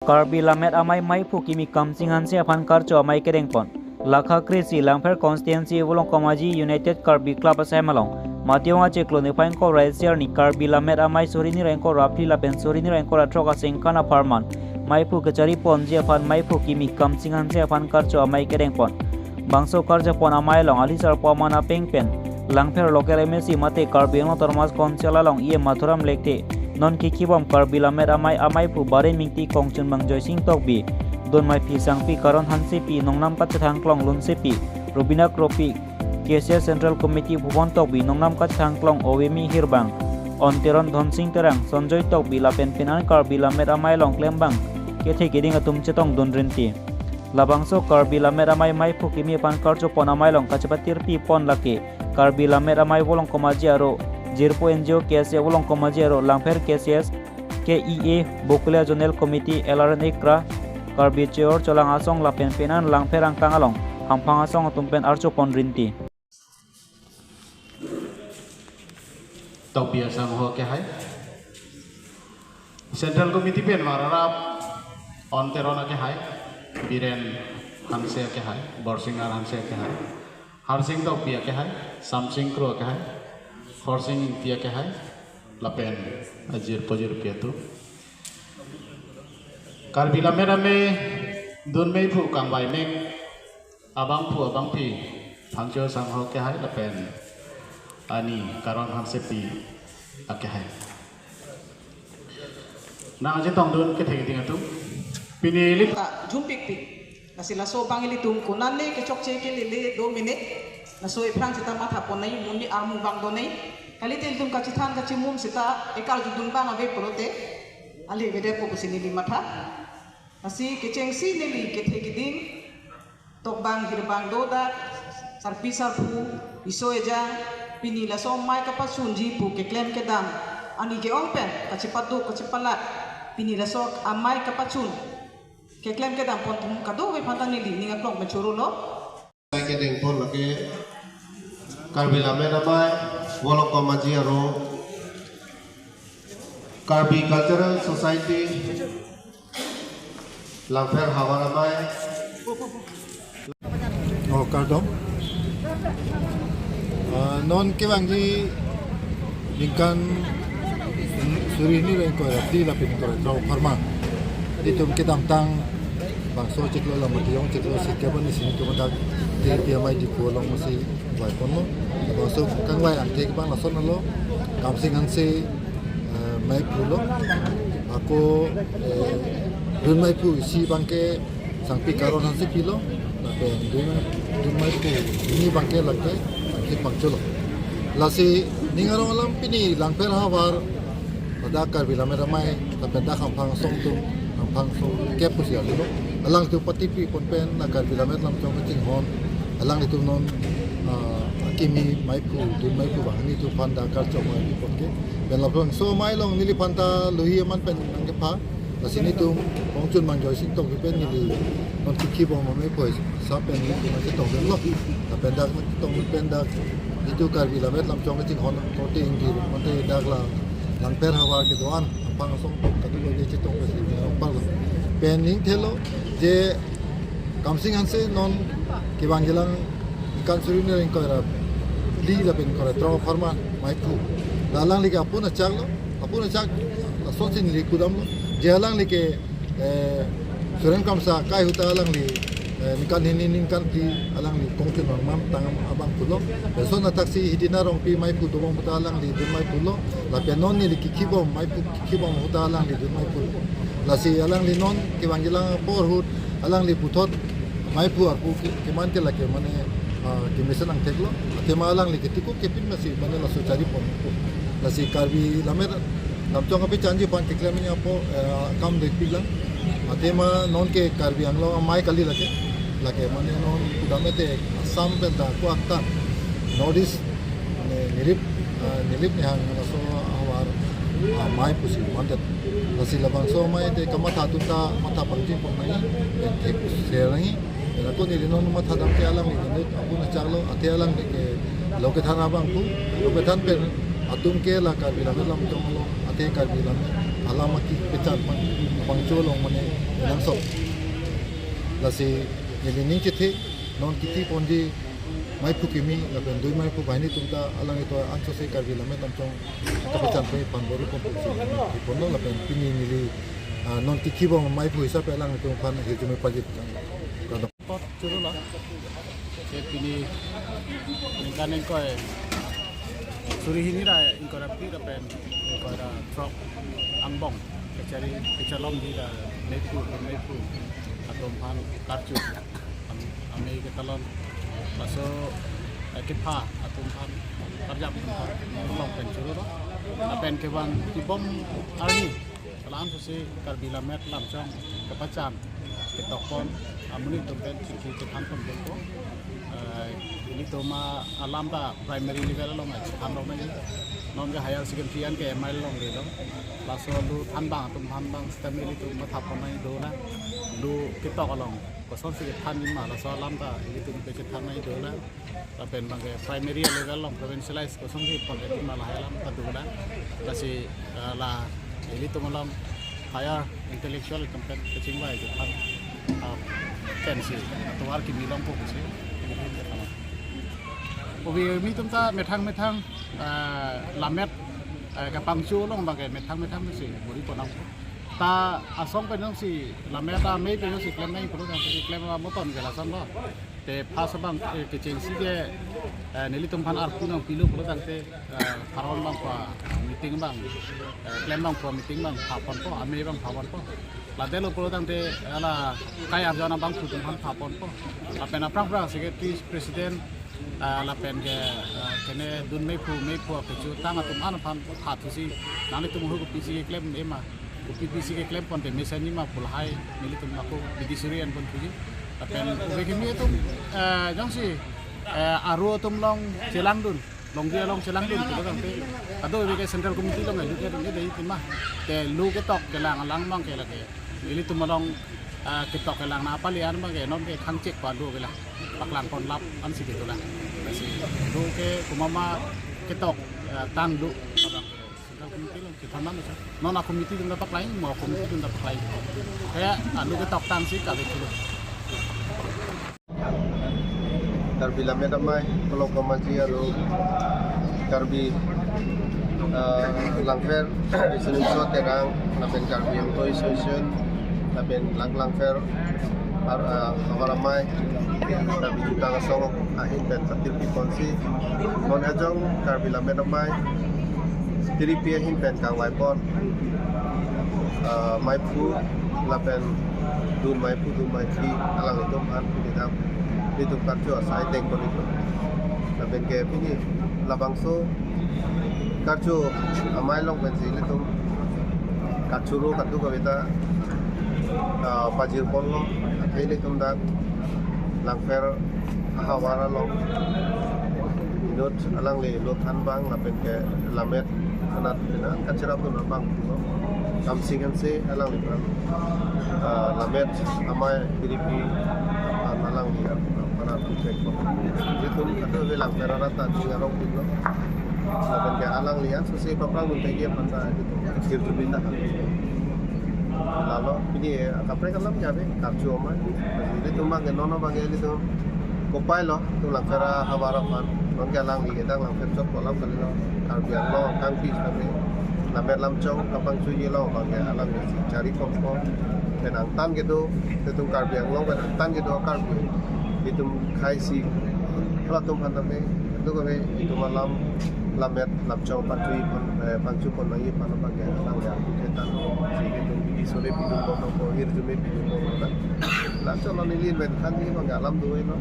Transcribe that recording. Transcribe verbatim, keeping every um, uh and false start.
Karbi Lammet Amei Meiphu kimi Kamsing Hanse aphan karcho amei kedengpon. Lakha kre-isi Langpher Constituency Volongkom Aji United Karbi Club asai malong Matiyong achiklo niphai ingkoi ra isi arni Karbi Lammet Amei suri hini ra ingkoi ra phli lapen suri hini ra ingkoi ra throk asengkan apharman meiphu kechariponji aphan meiphu kimi Kamsing Hanse aphan karcho amei kedengpon. Bangso karchopon amei along ali sarpo aman apeng pen Langpher local M A C mate Karbi Anglong Autonomous Council along E M Mathuram Lekthe, non kikhibom Karbi Lammet Amei ameiphu Baren Mingti, Kongchunbang Joysing Tokbi, Dunmei Phisangpi, Karon Hansepi, Nongnam Kachethang Klong Lunsepi, Rubina Kropi, K C S Central Committee Bhuban Tokbi, Nongnam Kachethang Klong Ovemi Hirbang, On Teron, Dhonsing Terang, Sonjoy Tokbi lapen pini an Karbi Lammet Amei along klembang kethe keding atum chetongdun rinti. Labangso Karbi Lammet Amei meiphu kimi aphan karchopon amei along kachepatirpipon lake Karbi Lammet Amei Volongkom Aji aro, Jirpo N G O K S A Volongkom Aji aro, Langpher K C S, K E A, Bokulia Zonal Committee, L R N Ekra, Karbi Chor Cholang Asong lapen pini an Langpher angkang along hamphang asong atum pen archopon rinti. Tokbi asangho akehai. Central Committee pen vararap On Teron akehai, Biren Hanse akehai, Borsingar Hanse akehai, Harsing Tokbi akehai, Samsing Kro akehai, Horsing Ingti akehai, lapen ajirpo jirpi atum. Karbi Lammet Amei dunmeiphu kangvai mek abangphu abangphi Phangcho asangho akehai lapen ani Karon Hansepi akehai. Nangchetongdun kethe keding atum. Pini ili ta jumpikpik. Lasi laso abang ilitum konane kechokche kelele do mene. Laso ephrang seta mathapon nai, monit armu abang do nai. Kalite ilitum kachethan kachimum seta ekarjudun abang ave pulote, ale avedet pusi neli matha. Lasi kechengsi neli kethe keding tokbang hirbang dodak, sarpi sarpo, riso ejang, pini laso amei kapachunji pu keklem kedam ani ke-ong pen kachepaduk kachepalat, pini laso amei kapachun keklem kedam pon atum kadokave aphanta neli ning aklong pen chorolo. Kedengpon lake Karbi Lammet Amei Volongkom Aji aro, Karbi Cultural Society, Langpher Havar Amei. Oh, kardom. Ah, non kevangji ningkan suri hini ra ingkoi ra phli lapen ingkoi ra throk apharman itum kedamtang bangso chiklo Lambatiyong chiklo sikep ani sini kemedak T P M I Diphu along masi vaiponlo. Bangso kangvai angthek abang lasonlo, Kamsing Hanse, eh, meiphu lo. Ako, eh, dunmeiphu isi abangke Sangpi Karon Hansepi lo. Lapen dun, dunmeiphu hini abangke lake Sangpi Pangcho lo. Lasi ning arong alam pini Langpher Havar, ladak Karbi Lammet Amei, lapen dak hamphang asong atum, hamphang asong kep pusi arjulo. Alanglitum patipipon pen la Karbi Lammet Lamchong kachinghon, alanglitum non, ah, akimi meiphu, dunmeiphu abang, nelitum aphanta karcho amei pipon ke. Pen labangso amei along neliphan ta luhi aman pen nangkepha. Lasi nelitum Kongchunbang Joysing Tokbi pen neli non kikhibom amei poi sa pen nelitum nangchetongdunlo. Lapen dak nangchetongdun pen dak itum Karbi Lammet Lamchong kachinghon korte ingjir mate dak la Langpher Havar kedo-an hamphang asong kadokave chetong pensi nangpaklo. Pen ning thelo je Kamsing Hanse non kevangji lang ningkan suri hini ra ingkoi ra phli lapen ingkoi ra throk apharman meiphu. La alangli ke apun achak lo, apun achak lasonsi neli kedamlo. Je alangli ke, eh, Suren Kramsa akai ahut ta alangli, eh, ningkan hini ningkan phli alangli Kongchunbang man tang abangphu lo. Lason athaksi Hidina Rongpi meiphu dobom ahut ta alangli dunmeiphu lo. Lapen non neli kikhibom meiphu kikhibom ahut ta alangli dunmeiphu lo. Lasi alangli non kevangji lang apor ahut alangli puthot meiphu arpu ke, keman ke lake mane, ah, kemesen angthek lo. Athema alangli ke tiko kepin masi mane laso charipon. Lasi Karbi Lammet Lamchong apechanji aphan keklem ni apo, eh, kam dekpik lang. Athema non ke Karbi Anglong amei kali lake. Lake mane non kudam ete Assam pen ta ko aktan North East mane nirip, ah, nirip nihang laso havar, ah, amei pusi mandet. Lasi labangso amei te kamatha atum ta matha pangji pon nangji, pen thek ser nangji. Pen ako neli non matha dam ke alangli inut apun achak lo, athe alangli ke lo kethan abangphu, lo kethan pen atum ke la Karbi Lammet Lamchong along, athe Karbi Lammet Alam akepachan pang, pangcho along mane nangsot. Lasi neli ning chethe, non kiti ponji maiphu kimi, lapen dui maiphu banghini atum ta alanglitum ansose Karbi Lammet Lamchong kapachan pen pan bor-i ponpo pusi ipon lo, lapen pini neli, ah, non kiki bom maiphu hisap alangtum aphan hirjume pajir. Kot churu lo. Ke pini ningkan ingkoi suri hini ra ingkoi ra phli ra pen ingkoi ra throk angbong kachari kachalom di ra maiphu maiphu atum aphan karcho am-, amei ketalon. Laso, eh, kepha atum aphan karjap atum aphan along pen churu lo. Lapen kevang kibom arni la ansose Karbi Lammet Lamchong kapachan ketok pon amonit atum pen chingki kethan pon ponpo. Eh, ilitum alam ta primary level along ai chethan rok nangji. Non ke higher secondary an ke M I along le lo. Laso lu thanbang atum thanbang sitame ilitum matha pon nangji dolang. Lu ketok along kosonsi kethanji ma laso alam ta ilitum pachethan nangji dolang. Lapen abang ke primary level along provincialize kosonsi pon ke atum lahai alam ta dolang. Lasi, eh, la ilitum along higher intellectual atum pen kachingvai kethan, ah, pensi atovar kimi longpo pusi. Obi mi atum ta methang methang, ah, lammet, eh, kapangcho along abang ke methang methang si bor-i pon nangpo. Ta asong pen jongsi lammet amei pen jongsi klem nangji pulo tangte klem amoton ke lason lo. Te first abang, eh, kechengsi ke, eh, nelitum aphan arpu nangpilo pulo tangte, eh, pharon abang pa meeting abang, eh, klem abang pa meeting abang pha ponpo, amei abang pha ponpo. Ladak lo pulo tangte, eh, la kai arjon abangphu atum aphan pha ponpo. Lapen aphrang phrang secretary, president, eh, lapen ke, eh, kene dun maiphu, maiphu akecho tang atum an aphan phathusi nanglitum ahut kopisi keklem ema, kopisi keklem ponte mesen ema pu lahai nelitum ako bidi suri an ponthuji. Lapen ove kimi atum, eh, jongsi, eh, aro atum along chelangdun, longri along chelangdun pulo tangte, kado ove ke central committee along lut ya dun ya dei tima. Te lu ketok kelang alang abang ke lake ilitum along, eh, ketok kelang nangpale an abang ke non ke khangchek pa lu ke la paklang pon lap ansi kedo la. Lasi lu ke komat ma ketok, eh, tang lu abang ke central committee along chethan nang sa. Non a-committee atum ta paklai, mo committee atum ta paklai. Kaya alu ketok tangsi kave thulo. Karbi Lammet Amei, Kolok Kamaji aro Karbi, eh, Langpher Riso Nimso Terang, lapen Karbi Hemto Association, lapen Lang Langpher, ar-, eh, Havar Amei, Karbi Jutang Asong ahin pen katirpi ponsi, non ajong Karbi Lammet Amei tiripi ahin pen kangvai pon, ah, maiphu lapen dun maiphu dun maiphi alanglitum aphan pini dam ilitum karcho asai deng pon ilitum. Lapen ke pini labangso karcho amei along pensi ilitum kachuru katu kaveta, ah, pajir ponlo. Athe ilitum dak Langpher ahavar along inut alangli lo thanbang lapen ke lammet anat pina kachirapdun abang pulo. Kamsing ansi alangliphan, ah, Lammet Amei tiripi aphan alangli aphan arpu pek pon. Ilitum kado ave Langpher arat ta ding arong pinlo. Lapen ke alangli ansose paprang nunte ke aphan ta ilitum hirjume ta hal. Lalo pini, eh, kaprek alam ke ave karcho amei. Ilitum abang ke non abang ke ilitum kopai lo, ilitum Langpher ahavar aphan. Non ke alangli kedang Langpher chot kolam kalilo. Karbi Anglong kangpi kami Lammet Lamchong kapangchoji along abang ke alangli si chari ponpo. Pen angtan kedo, ilitum Karbi Anglong pen angtan kedo Karbi, ilitum khai si, halatum aphan tame, ilitum kami ilitum alam Lammet Lamchong pangchoji pon, eh, pangcho pon nangji aphan abang ke alangli arpu ketan. Si ilitum bidi sore pidun ponpo, hirjume pidun ponpo. Lamchong lo neli pen thanji abang ke alam do-elo.